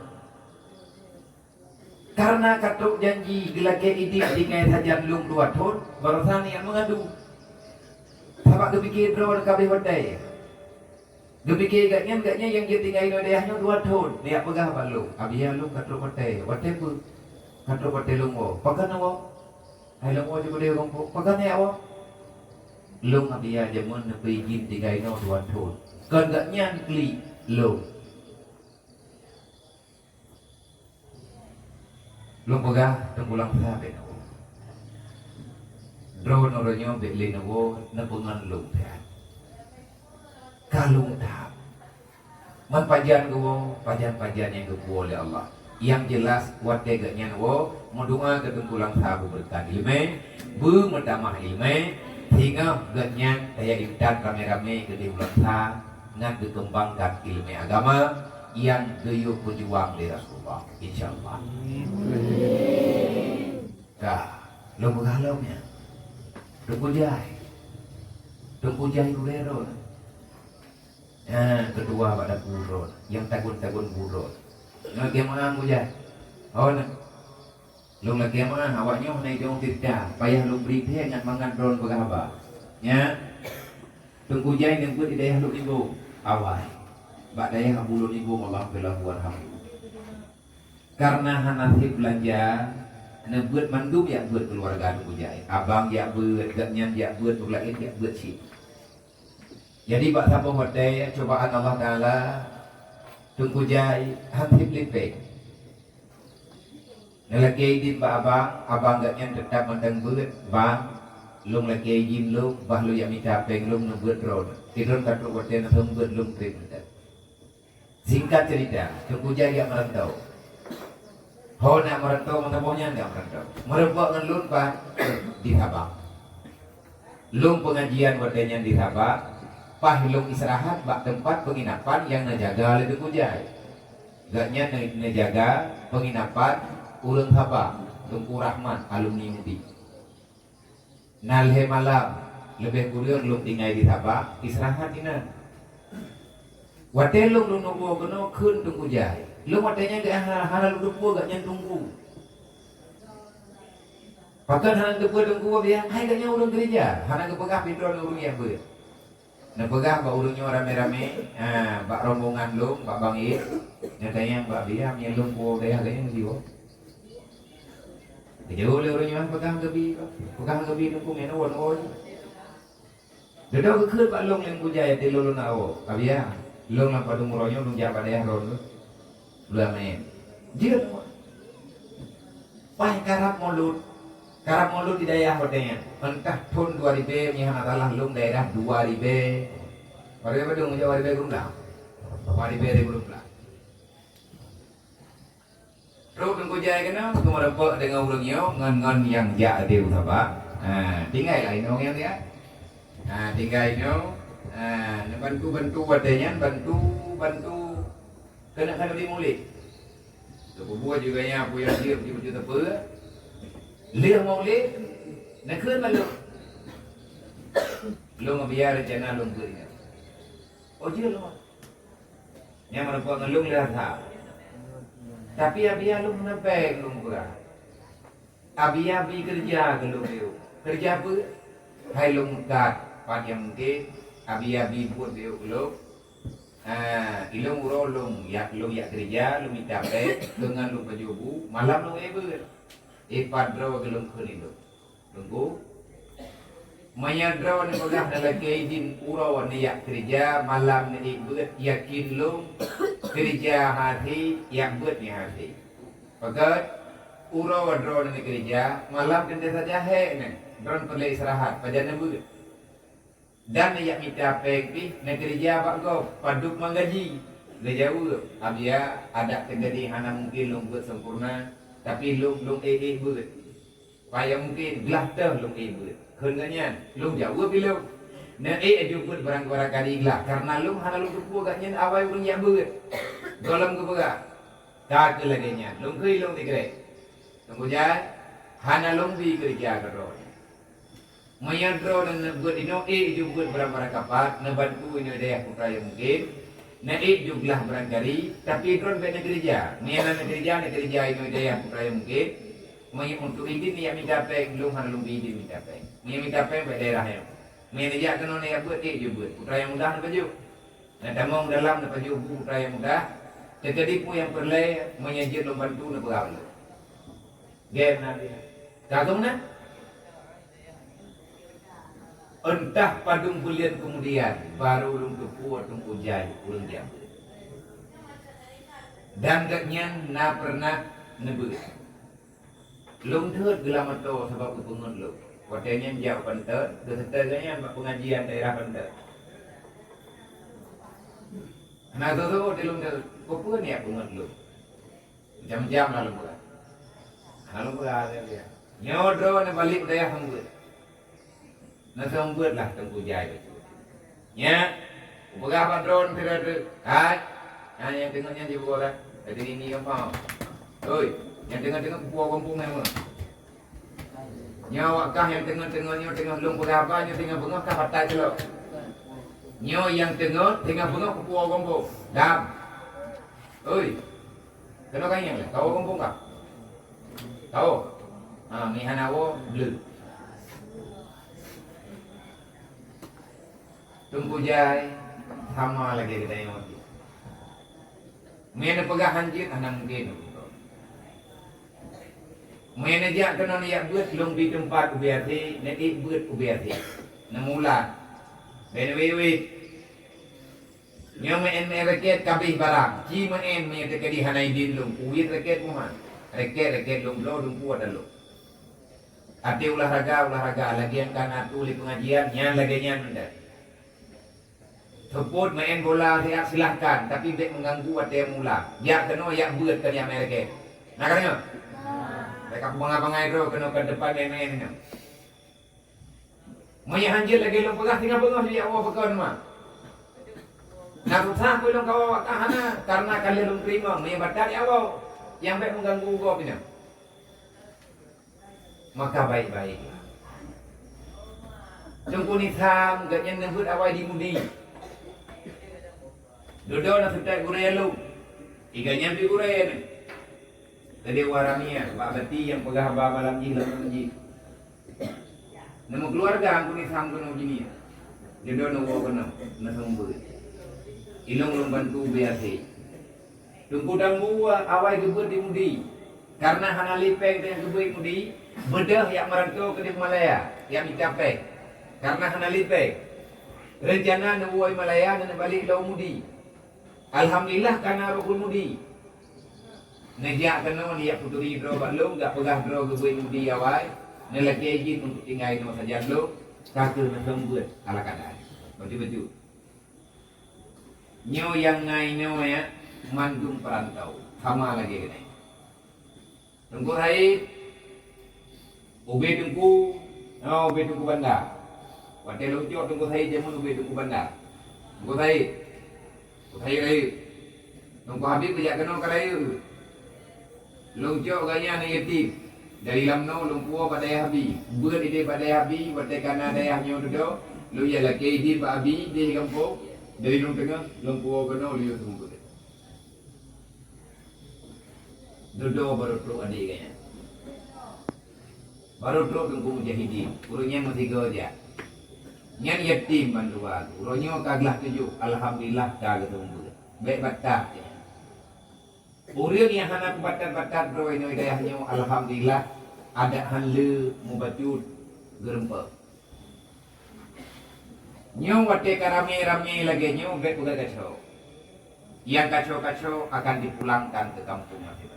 Kareuna ka trok janji geulakée idin tinggai sajan lôn dua thon, baroesa nyan meungadu. Sabab geupike droe ka abéh watée. Geupike gobnyan, gobnyan nyang jeuet tinggai inoe dayah nyoe dua thon, neujak peugah bak lôn, "Abiya lôn ka trok watée." "Watée peue?" "Ka trok watée lôn woe." "Pakon woe?" "Hai lôn woe jeuet keudeh ureuëng po." "Pakon neujak woe?" "Lôn abiya jameun neupeuidin tinggai inoe dua thon." Kon gobnyan klik lôn. Lôn peugah teupulang sabe na woe. Droeneuh uroe nyoe bék lé neuwoe neupeungon lôn that. Ka lôn that. Man pajan geuwoe, pajan-pajan nyang geupuwoe lé Allah. Nyang jeulaih watée gobnyan woe, meudoá keu teupulang sabe beureukat iéleumé, beumeutamah iéleumé, singoh gobnyan taya intat ramé-ramé keudeh ulang sa ngon geukeumbangkan iéleumé agama nyang geuyue peujuang lé Rasulullah, insya Allah. Ka, lôn peugah lom nyan. Teungku Jai. Teungku Jai gurée droe. Ha, keutua bak dapu droe, nyang tagun-tagun bu droe. Nyoe jamaah Teungku Jai. Ho na. Lôn lakée meu'ah awak nyoe hana jidong sirta, payah lôn bri thée ngat mangat droen peugah haba. Nyan, Teungku Jai neubeuet di dayah Lhokseumawe awai, bak dayah Abu Lôn Iboh, Allahu Akbar, Allahu Akbar. Kareuna hana sép beulanja, neubeuet mandum jak beuet keuluwarga Teungku Jai. Abang jak beuet, gobnyan jak beuet, ureuëng laén jak beuet cit. Jadi bak saboh watée cobaan Allah Taala, Teungku Jai han sép lipéng. Neulakée idin bak abang, abang gobnyan teutab mantong beuet, "Bang, lôn lakée idin lôn, bah lôn jak mita péng lôn neubeuet droen. Sidroe ka trok watée neuseumeubeuet lôn treb mantong." Singkat cerita, Teungku Jai jak meuranto. Ho na meuranto, meusaboh nyan jak meuranto. Meurumpok ngon lôn pat di Sabang. Lôn peungajian watée nyan di Sabang, paih lôn istirahat bak teumpat peunginapan nyang neujaga lé Teungku Jai. Gobnyan neu-, neujaga peunginapan ureuëng Sabang, Teungku Rahman, alumni Mudi. Na lhée malam, leubeh kureueng lôn tinggai di Sabang, istirahat inan. Watée lôn lôn neuwoe keunoe kheun Teungku Jai. Lôn watée nyan geuh hana, hana lôn teupeue gobnyan Teungku. Pakon hana teupeue Teungku Abiya? Hai gobnyan ureuëng keureuja, hana geupeugah pih droe ureuëng nyang beuet. Neupeugah bak ureuëng nyoe ramé-ramé, ha, bak rombongan lôn, bak Bang Yeb, neutanyong bak Abiya, meunyoe lôn puwoe dayah gobnyan geuyue. Geujaweueb lé ureuëng nyoe, "Peugah geubi, peugah geubi Teungku nyan woe, woe." Dudoe geukheun bak lôn lé Teungku Jai, "Teuh lôn na woe, Abiya, lôn lam padum uroe nyoe lôn jak bak dayah droeneuh." Lôn maén. Jeuet. Paih karab Maulud. Karab Maulud di dayah watée nyan. Entah thon dua ribée, meunyoe hana salah lôn daerah dua ribée. Dua ribée padum, dua ribée geureumblang. Dua ribée geureumblang. Trok Teungku Jai keunoe, keu meurumpok deungon ureuëng nyoe ngon, ngon nyang jak di Sabang. Ha, tinggai lah inoe nyang lihat. Ha, tinggai inoe. Ha, neubantu-bantu watée nyan, bantu, bantu keuneuk hana di Maulid. Teupeubua juga nya, peue nyang jeuet, jeuet, jeuet teupeu. Lheueh Maulid, neukheun bak lôn. Lôn Abiya rencana lôn beuet nyan. Oh, jeuet lôn. Nyang meurumpok ngon lôn lheueh sa. Tapi Abiya lôn hana péng lôn peugah. Abiya bi keureuja keu lôn yue. Keureuja peue? Hai lôn meukat, pat nyang mungken, Abiya bi buet yue keu lôn. Ah, ilôn uroe lôn yak, lôn yak keureuja, lôn mita péng, deungon lôn pajoh bu, malam lôn ék beuet. Ipat droe keu lôn kheun ilôn. Teungku, meunyoe droe neupeugah neulakée idin uroe neujak keureuja, malam neuék beuet, yakin lôn, keureuja hase, jak beuet nyan hase. Pakon, uroe droe neukeureuja, malam teuntée saja hék nyan, droe peureulée istirahat, pajan neubeuet. Dan neujak mita péng pih neukeureuja bak gob, padub meugaji. Geujaweueb, "Abiya, adak teukeudi hana mungken lôn beuet sempurna, tapi lôn, lôn ék-ék beuet. Payah mungken, glah teuh lôn ék beuet." Kheun geuh nyan, lôn jaweueb ilôn. Neuék aju beuet barang-barang kadi glah, kareuna lôn hana lôn teupeue gobnyan awai ureuëng jak beuet. Gohlom geupeugah, ka keuh lagée nyan, lôn kheun lôn sikrek. Teungku Jai, hana lôn bi keureuja keu droe. Meunyoe droe neuneuk beuet inoe, ék aju beuet barang-barang kapat, neubantu inoe dayah peue nyang mungken, neuék ju glah barang kadi, tapi droe bék neukeureuja. Meunyoe hana neukeureuja, neukeureuja inoe dayah peue nyang mungken. Meunyoe untuk idin, jak mita péng, lôn hana lôn bi idin mita péng. Meunyoe mita péng, bak daerah nyoe. Meunyoe neujak keunoe neujak beuet, ék ju beuet. Peue nyang mudah neupajoh. Neutamong dalam neupajoh bu peue nyang mudah. Teukeudi peue nyang peureulée, meunyoe jeuet lôn bantu neupeugah lom. Gét na dia. Ka geuh meunan? Entah padum buleuen keumudian, baru lôn teupeue Teungku Jai ureuëng jak beuet. Dan gobnyan na peureunah neubeuet. Lôn deuet geulam ato sabab geupeungeut lôn. Watée nyan jak u Banten, geuseutôt gobnyan bak peungajian daerah Banten. Na soe-soe di lôn deuet, peue-peue nyang peungeut lôn. Macam-macam lah lôn peugah. Hana lôn peugah lé dia. Nyoe droe neubalek u dayah seumeubeuet. Neuseumeubeuet lah Teungku Jai bacut. Nyak, kupeugah bak droe sidroe-droe, "Hai, nyang teungeut nyan jiwoe lah, lagée nini gampang. Oi, nyang teungeut-teungeut kupuwoe gampông nyan meuh. Nyoe awak kah nyang teungeut-teungeut nyoe teungoh lôn peugah haba nyoe teungoh beungoh kah batai keulok. Nyoe nyang teungeut teungoh beungoh kupuwoe gampông. Dam. Oi, keunoe ka nyang lé, kawoe gampông kah? Kawoe. Ha, meuhana woe, bleue." Teungku Jai sama lagée geutanyoe. Meunyoe neupeugah han jeuet, hana mungken. Meunyoe neujak keunoe neujak beuet, lôn bi teumpat ubé até, neuék beuet ubé até. Neumula. Bék neuwét-wét. Nyoe meu'en-meu'en raket kabéh barang. Ci meu'en meunyoe teukeudi hana idin lôn, kuwét raket muhan. Raket-raket lôn bloe lôn kuat lôn. Até olahraga, olahraga, lagée nyang ka na tuléh peungajian, nyan lagée nyan meunan. Seupôt meu'en bola siat silahkan, tapi bék meuganggu watée mula. Jak keunoe, jak beuet keu nyang meu'en raket. Na ka deungoe? Bék ka bangai-bangai droe keunoe ka teumpat meu'en-meu'en nyoe. Meunyoe han jeuet lagée lôn peugah, singoh beungoh jak woe pakon ma. Na susah peue lôn kawoe awak kah hana, kareuna ka lheueh lôn teurimong, meunyoe batat jak woe, nyang bék meuganggu gob nyoe. Maka baik-baik. Teungku Nisam, gobnyan neubeuet awai di Mudi. Dudoe na seutek gurée lôn. Iga nyan pi gurée nyoe. Teudewa Ramia, bak bati nyang peugah haba malam jih lam jih. Neumeukeuluwarga Teungku Nisam keunoe jih. Dudoe neuwoe keunoe, neuseumeubeuet. Ilong lôn bantu biasa. Teungku Tambu awai geubeuet di Mudi. Kareuna hana lé péng nyang geubeuet Mudi, beudôh jak meuranto keudeh Malaya, jak mita péng. Kareuna hana lé péng. Reuncana neuwoe Malaya dan neubalek lom Mudi. Alhamdulillah, ka na rukun Mudi. Neujak keunoe, neujak peuturi droe bak lôn, jak peugah droe geubeuet Mudi awai, neulakée jih untuk tinggai inoe sajan lôn, ka keuh neuseumeubeuet ala kada. Beutôi-beutôi. Nyoe nyang ngai nyoe, ya, mandum peurantau, sama lagée keunoe. Teungku Said, ubé Teungku, nyoe ubé Teungku Banda. Watée lôn cok Teungku Said jameun ubé Teungku Banda. Teungku Said, Teungku Said, Said. Teungku Habib geujak keunoe ka rayeuk. Lôn cok gobnyan aneuk yatim. Dari lam noe lôn puwoe bak dayah Abi. Beuet idéh bak dayah Abi, watée ka na dayah nyoe dudoe, lôn jak lakée idin bak Abi di gampông. Dari lôn teungoh, lôn puwoe keunoe, lôn yue seumeubeuet. Dudoe barô trok adék gobnyan. Barô trok Teungku Mujahidin, ureuëng nyan meusigoe jak. Nyan yatim bandua, uroe nyoe ka glah tujoh, alhamdulillah ka geuseumeubeuet. Bék batat nyan. Ureuëng nyang hana peubatat-batat droe inoe dayah nyoe, alhamdulillah, adak han le mubacut geurumpok. Nyoe watée ka ramé-ramé lagée nyoe bék peugah kaco. Nyang kaco-kaco akan dipulangkan keu kampung masing-masing.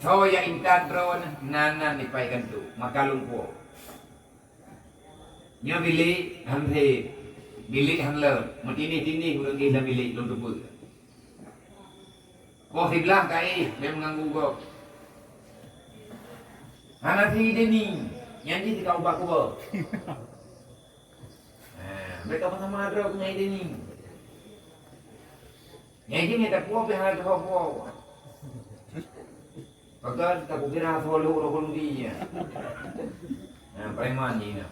Soe nyang intat droe na nan dipaikan tu, maka lôn puwoe. Nyoe bilék han sép, bilék han leuet, meutinih-tinih ureuëng jih lam bilék lôn teupeue. Poh siblaih ka éh, bék meuganggu gob. Hana sidini, nyan jih ka ubak kuba. Bèk ka sama droe keu Nyai Deni. Nyai Deni tapuwoe pih hana teuhoe-hoe. Pakat takukira soe lhok roh rundi nyan. Nah, preman jih nyan.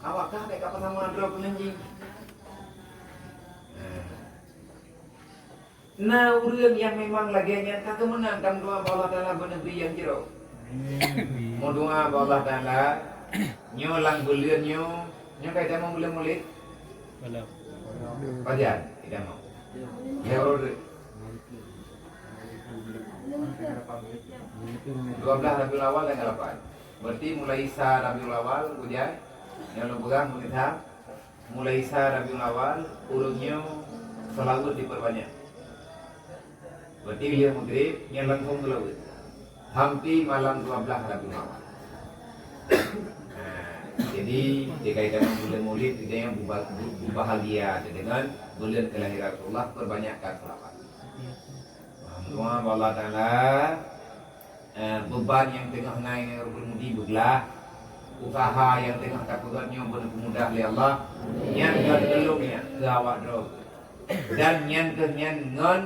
Awak kah bèk ka sama droe keu Nyai Deni. Nah. Na ureueng nyang memang lagèe nyan ka geumeunang, tameudoa bak Allah Taala beuneubri nyang jroh. Meudoa bak Allah Taala, nyoe lam buleuen nyoe, nyoe ka tamong buleuen Maulid? Belum. Pajan, ka tamong. Ya, ureueng. Dua belas Rabiul Awal tanggal lapan. Berarti mulai sa Rabiul Awal, ujan, nyoe lôn peugah, mulai sa Mulai sa Rabiul Awal, ureueng nyoe seulaweuet dipeurbanyak. Berarti lheueh Maghrib, nyan langsong seulaweuet. Sampai malam dua belas Rabiul Awal. Nah, jadi, dikaitan buleuen Maulid, kita yang buba-, bu-, berbahagia dengan buleuen kelahiran Rasulullah, perbanyakkan selawat. Meudoa bak Allah Taala, eh, beuban nyang teungoh na ngon ureueng mudi beuglah, usaha nyang teungoh tapeugöt nyoe beuneupeumodah lé Allah, nyan ngon teulông nyan keu awak droe. Dan nyan keuh nyan ngon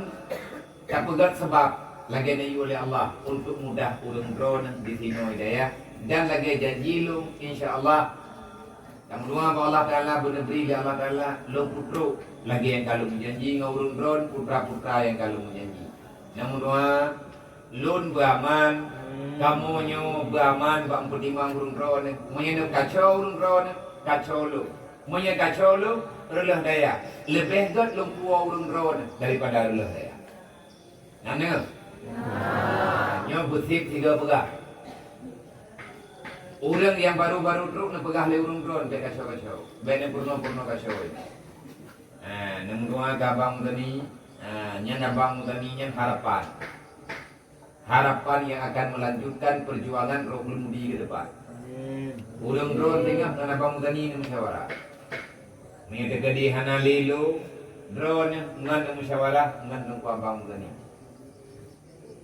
tapeugöt seubab lagèe neuyue lé Allah untuk mudah ureueng droeneuh disinoe dayah, dan lagèe janji lôn, insya Allah, Tameudoa bak Allah Taala, beuneubri lé Allah Taala, lôn peutrok lagèe nyang ka lôn meujanji ngon ureueng droen, putra-putra nyang ka lôn meujanji. Tameudoa, lôn beuaman, kamoe nyoe beuaman bak meupeutimang ureueng droen. Meunyoe kacau ureueng droen, kacau lôn. Meunyoe kacau lôn, reuloh dayah. Leubeh gèt lôn puwoe ureueng droen daripada reuloh dayah. Na neuh? Nyoe beusiep sigoe peugah. Ureueng nyang baru-baru trok neupeugah lé ureueng droen bèk kacau-kacau. Bèk neupeurunoe-peurunoe kacau. Ha, neumeudoa keu Abang Muzani. Ha, nyan Abang Muzani nyan harapan. Harapan yang akan melanjutkan perjuangan Rohul Mudi ke depan. Amin. Ureueng droen singoh ngon Abang Muzani neumusyawarah. Meunyoe teukeudi hana lé lôn, droeneuh ngon musyawarah ngon Teungku Abang Muzani.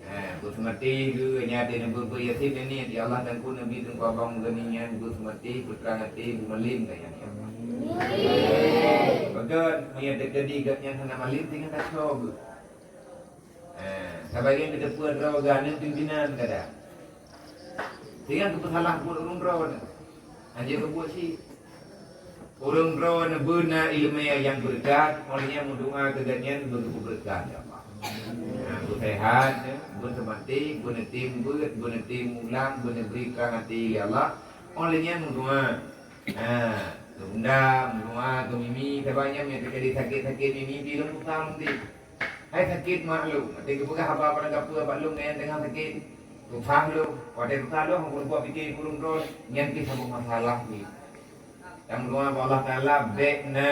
Eh, beuseumaté geuh nyan, di neubeuet-beuet Yasin nyan, ya Allah, Teungku Nabi, Teungku Abang Muzani nyan beuseumaté, peutrang até, beumalém ka nyan. Beugöt, meunyoe teukeudi gobnyan hana malém, tinggai kacau geuh. Eh, sabagian geuteupeue droe geuh aneuk pimpinan kadang. Sehingga geupeusalah buet ureueng droe nyan. Hana jeuet keu buet cit. Ureueng droe nyan beuna ileumèe nyang beureukat, óh lheueh nyan meudoa keu gobnyan beugeupeubreukah lé Allah. Nah, beuseuhat, beuseumaté, beuneutem beuet, beuneutem ulang, beuneubri trang até lé Allah. Óh lheueh nyan meudoa. Nah, keu bunda, meudoa keu Mimi, sabab nyan meunyoe teukeudi sakét-sakét Mimi, pih lôn peugah lôn pih. Hai sakét mak lôn, watèe geupeugah haba barang gapeue bak lôn nyang teungoh sakét. Susah lôn, watèe susah lôn, hana peureulèe pike keu ureueng droe, nyan pih saboh masalah jih. Tameudoa bak Allah Taala, bèk na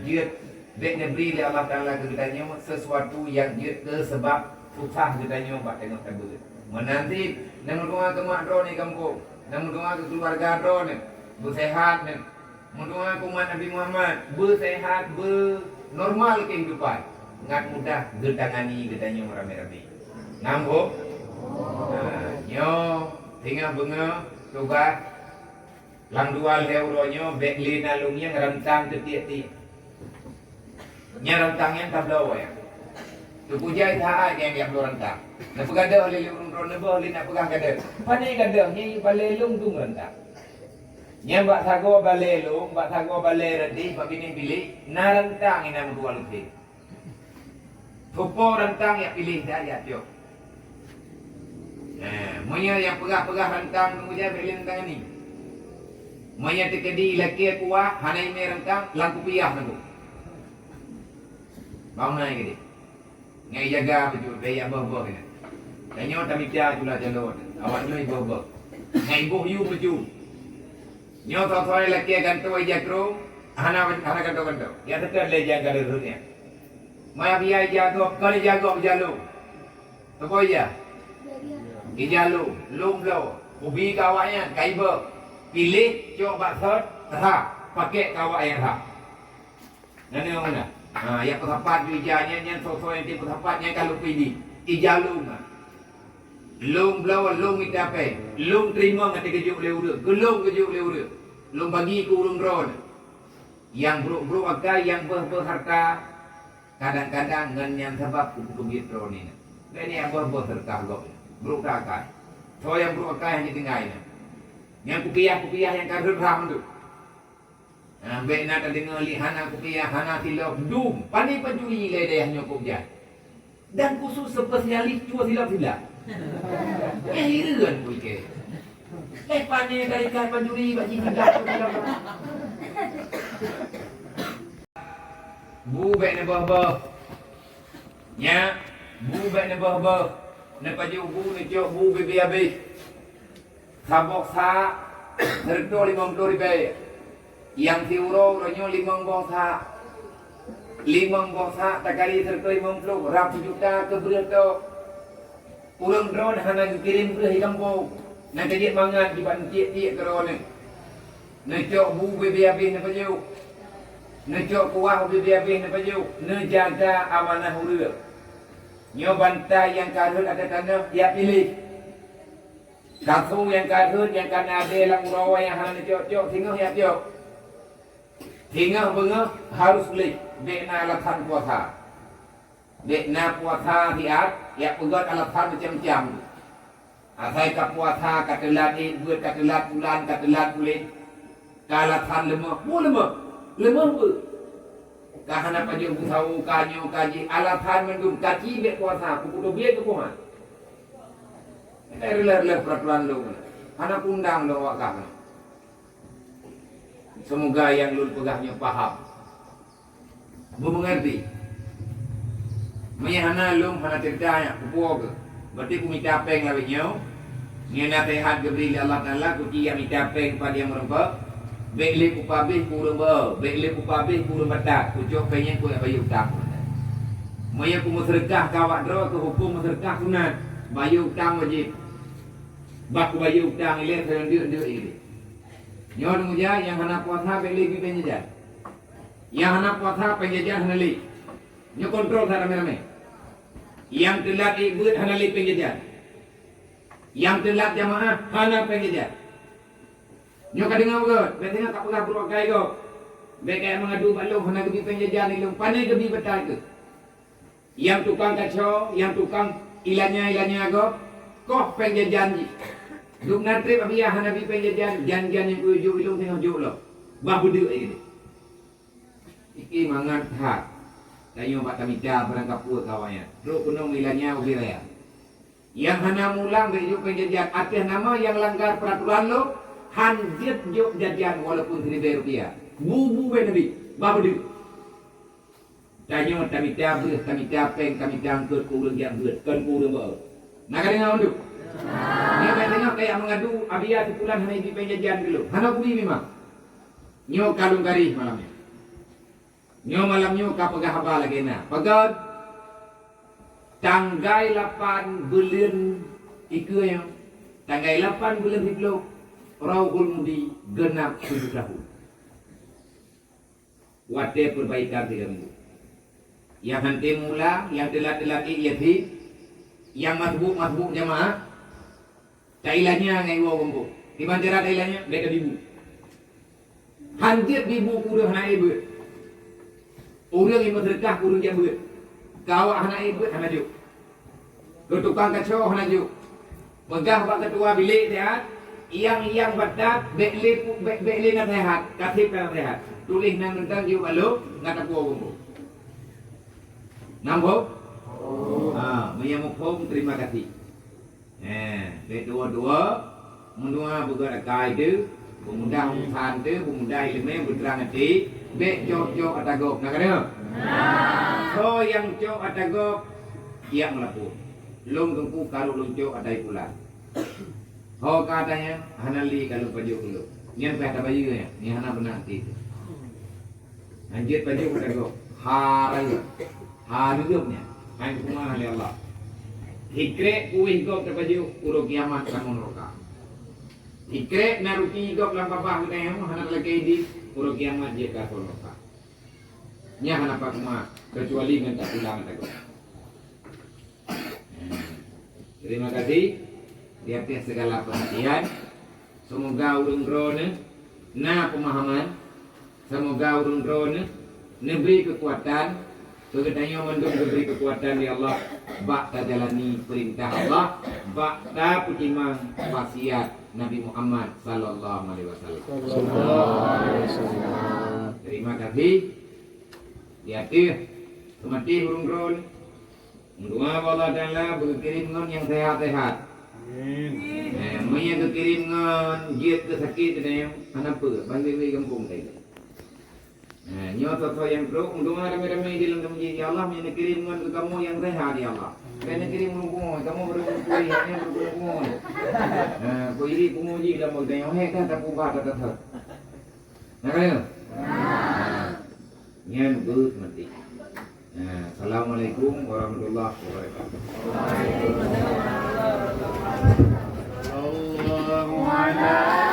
jeuet, bèk neubri lé Allah Taala keu geutanyoe sesuatu nyang jeuet keu seubab susah geutanyoe bak teungoh tabeuet. Meunan cit, neumeudoa keu mak droeneuh gampông, neumeudoa keu keuluwarga droeneuh, beuseuhat neuh. Meudoa keu umat Nabi Muhammad, beuseuhat, beunormal keuhidupan, ngat mudah geutangani geutanyoe ramé-ramé. Nambah? Nah, nyoe singoh beungoh tugaih lam dua lhèe uroe nyoe bèk lé na lôn nyang rantang keu tiep-tiep. Nyan rantang nyan tabloe ya. Teupeu jai saát nyang jak bloe rantang. Neupeugadôh lé ureueng droeneuh, neuboh lé na peugah gadôh. Pane gadôh nyan balèe lôn dum rantang. Nyan bak sagoe balèe lôn, bak sagoe balèe reudéh, bak binéh bilék, na rantang inan meutuah leuté. Tupo rantang jak piléh dah jak tiok. Nah, meunyoe nyang peugah-peugah rantang ngon ujai bèk lé rantang ni. Meunyoe teukeudi lakèe kuah hana imè rantang, lam kupiah nanggroe. Bang nai keudéh. Ngai jaga beujeuet, bèk jak boh-boh nyan. Tanyoe tamita cula calon, awak nyoe boh-boh. Ngai boh yue beujeuet. Nyoe soe-soe lakèe gantoe ija krueng, hana, hana gantoe-gantoe. Jak teuka lé ija ka lheueh nyan. Maya biaya ija gob, kon ija gob ija lôn. Soe po ija? Ija lôn, lôn bloe. Kubi keu awak nyan, ka ibôh. Piléh, cok bak sot, rhah, pakèk keu awak nyang rhah. Na neuh meunan. Ha, nyang peusapat ju ija nyan, nyan soe-soe nyang peusapat nyan ka lôn pilih. Ija lôn nyan. Lôn bloe, lôn mita péng. Lôn teurimong até geujok lé ureueng. Geulôn geujok lé ureueng. Lôn bagi keu ureueng droeneuh. Nyang brok-brok akai, nyang beuh-beuh harta, kadang-kadang ngon nyan sabab keupeuteubiet droeneuh. Lé nyang beuh-beuh harta gob, brok akai. Soe nyang brok akai hana tinggai nyan. Nyang kupiah-kupiah nyang ka rhot ram tu. Nah, bèk na tadeungoe lé hana kupiah, hana silop, dum. Pane pancuri lé dayah nyoe kôb jai. Dan khusus spesialis cue silap-silap. Eh, hireuen pih keu. Eh, pane tarikat pancuri bak jih silap-silap. Bu bèk neubeuh-beuh. Nyak, bu bèk neubeuh-beuh. Neupajoh bu, neucok bu bibèe abéh. Saboh sa' sireutôh limong ploh ribèe. Nyang siuroe, uroe nyoe limong boh sa'. Limong boh sa' takali sireutôh limong ploh, rab sijuta keu breueh tok. Ureueng droeneuh hana geukirém breueh i gampông. Na keu jeuet mangat jiban tiek-tiek keu droeneuh. Neucok bu bibèe abéh neupajoh. Neucok kuah bibèe abéh neupajoh. Neujaga amanah ureueng. Nyoe bantai nyang ka rhot ateueh tanoh, jak piléh. Kasu nyang ka rhot, nyang ka na adèe lam uroe nyang hana neucok-cok, singoh jak cok. Singoh beungoh harôh lé, bèk na alasan puasa. Bèk na puasa siat, jak peugöt alasan macam-macam. Asai ka puasa, ka teulat ék beuet, ka teulat bulan, ka teulat buleuen. Ka alasan leumoh, bu leumoh. Leumoh beuh. Ka hana pajoh beusawo, ka nyoe, ka jih, alasan mandum, ka ci bèk puasa, kupeuteubiet keu Tuhan. Nyan reuloh-reuloh peuraturan lôn. Hana kuundang lôn awak kah. Seumoga nyang lôn peugah nyoe paham. Beumeungeurti. Meunyoe hana lôn hana ceurita nyan, kupuwoe keuh. Berarti kumita péng lawét nyoe. Nyoe naseuhat geubri lé Allah Taala, kuci jak mita péng pat nyang meurumpok. Bèk lé kupabéh keu ureueng beuo, bèk lé kupabéh keu ureueng batat, kucok péng nyan kujak bayeue utang. Meunyoe kumeuseudeukah keu awak droe, keu hukôm meuseudeukah sunat, bayeue utang wajéb. Bah kubayeue utang ilèe, seudeuek-deuek ilèe. Nyoe neumeuja nyang hana puasa bèk lé geubi péng jajan. Nyang hana puasa péng jajan hana lé. Nyoe kontrol that ramé-ramé. Nyang teulat ék beuet hana lé péng jajan. Nyang teulat jamaah hana péng jajan. Nyoe ka deungö beugöt, bèk teuingat ka peugah brok akai gob. Bèk kajak meungadu bak lôn hana geubi péng jajan lé lôn, pane geubi batai keuh. Nyang tukang kaco, nyang tukang ilanya-ilanya gob, koh péng jajan jih. Dum na trép Abiya hana bi péng jajan, jan-jan nyang kujok ilôn singoh jok lom. Bah beudeuek lagèe nyoe. Iki mangat that. Tanyoe bak tamita barang kapeue keu awak nyan. Trok keunoe ilanya ubé raya. Nyang hana mulang bèk jok péng jajan ateueh nama nyang langgar peuraturan lôn, han jeuet jok jajan walaupun siribèe rupiah. Bu-bu bèk neubi, bah beudeuek. Tanyoe tamita breueh, tamita péng, tamita eungkôt keu ureueng jak beuet, kon keu ureueng beuo. Na ka deungö mandum? Nyoe bèk tanyoe kajak meungadu, Abiya sipulan hana jibi péng jajan keu lôn. Hana kubi memang. Nyoe ka lôn garéh malam nyoe. Nyoe malam nyoe ka peugah haba lagèe na. Peugöt tanggai lapan buleuen ikeue nyoe. Tanggai lapan buleuen siploh, Rauhul Mudi geunap tujoh tahun. Watèe peubaikan tiga minggu. Nyang han tém mula, nyang teulat-teulat ék yatim, nyang masbuk-masbuk jamaah, tailanya ngon iwoe gampông. Kiban cara tailanya, bèk tabi bu. Han jeuet bi bu keu ureueng hana ék beuet. Ureueng nyang meuseudeukah keu ureueng jak beuet. Keu awak hana ék beuet, hana jok. Keu tukang kaco hana jok. Peugah bak keutua bilék siat, nyang-nyang batat bèk lé pu-, bèk, bèk lé naseuhat, ka sép ka naseuhat. Tuléh nan mantong jok bak lôn, ka tapuwoe gampông. Na muphom? Ha, meunyo muphom, terima kasih. Eh, bèk tuwo-tuwo, meunyoe beugöt akai teuh, peumudah urusan teuh, peumudah ileumèe, beutrang até, bèk cok-cok ata gob. Na ka deungö? Na. Soe nyang cok ata gob, jak meulapor. Lôn teungku ka rhot lôn cok ata i pulan. Ho ka ata nyan, hana lé ka lôn pajoh keu lôn. Nyan payah tabayeue nyan, nyan hana beuna até teuh. Han jeuet pajoh ata gob. Ha rayeuk. Ha rayeuk nyan. Han kupeugah lé Allah. Sikrek kuéh gob tapajoh, uroe kiamat kamoe neuraka. Sikrek na ruti gob lam babah geutanyoe, hana talakèe idéh, uroe kiamat jeuet keu asoe neuraka. Nyan hana pat kupeugah, keucuali ngon tapulang ata gob. Terima kasih di atas segala perhatian. Semoga ureueng droeneuh na pemahaman. Seumoga ureuëng droeneueh neubri keukuatan, keu geutanyoe mandum geubri keukuatan lé Allah bak tajalani peurintah Allah, bak tapeutimang wasiat Nabi Muhammad sallallahu alaihi wasallam. Terima kasih. Di ateueh seumaté ureuëng droeneueh. Meudoa bak Allah Taala beukirém ngon nyang sehat-sehat. Amin. Eh, meunyo geukirém ngon jeuet keu sakét, teuh hana peue, ban wéh-wéh gampông tadi. Eh, nyoe soe-soe nyang trok, meudoa ramé-ramé di lam masjid, "Ya Allah, meunyo neukirém ngon keu kamoe nyang sehat, ya Allah." Bukan neukirém ureuëng pungo, kamoe ureuëng pungo, nyan ureuëng pungo. Eh, kok iri pungo jih lam bak tanyoe, hei, ka tapubah, ka tathot. Nah, ka ya? Nyan beuh meuti. Nah, Assalamualaikum warahmatullahi wabarakatuh. Sallallahu ala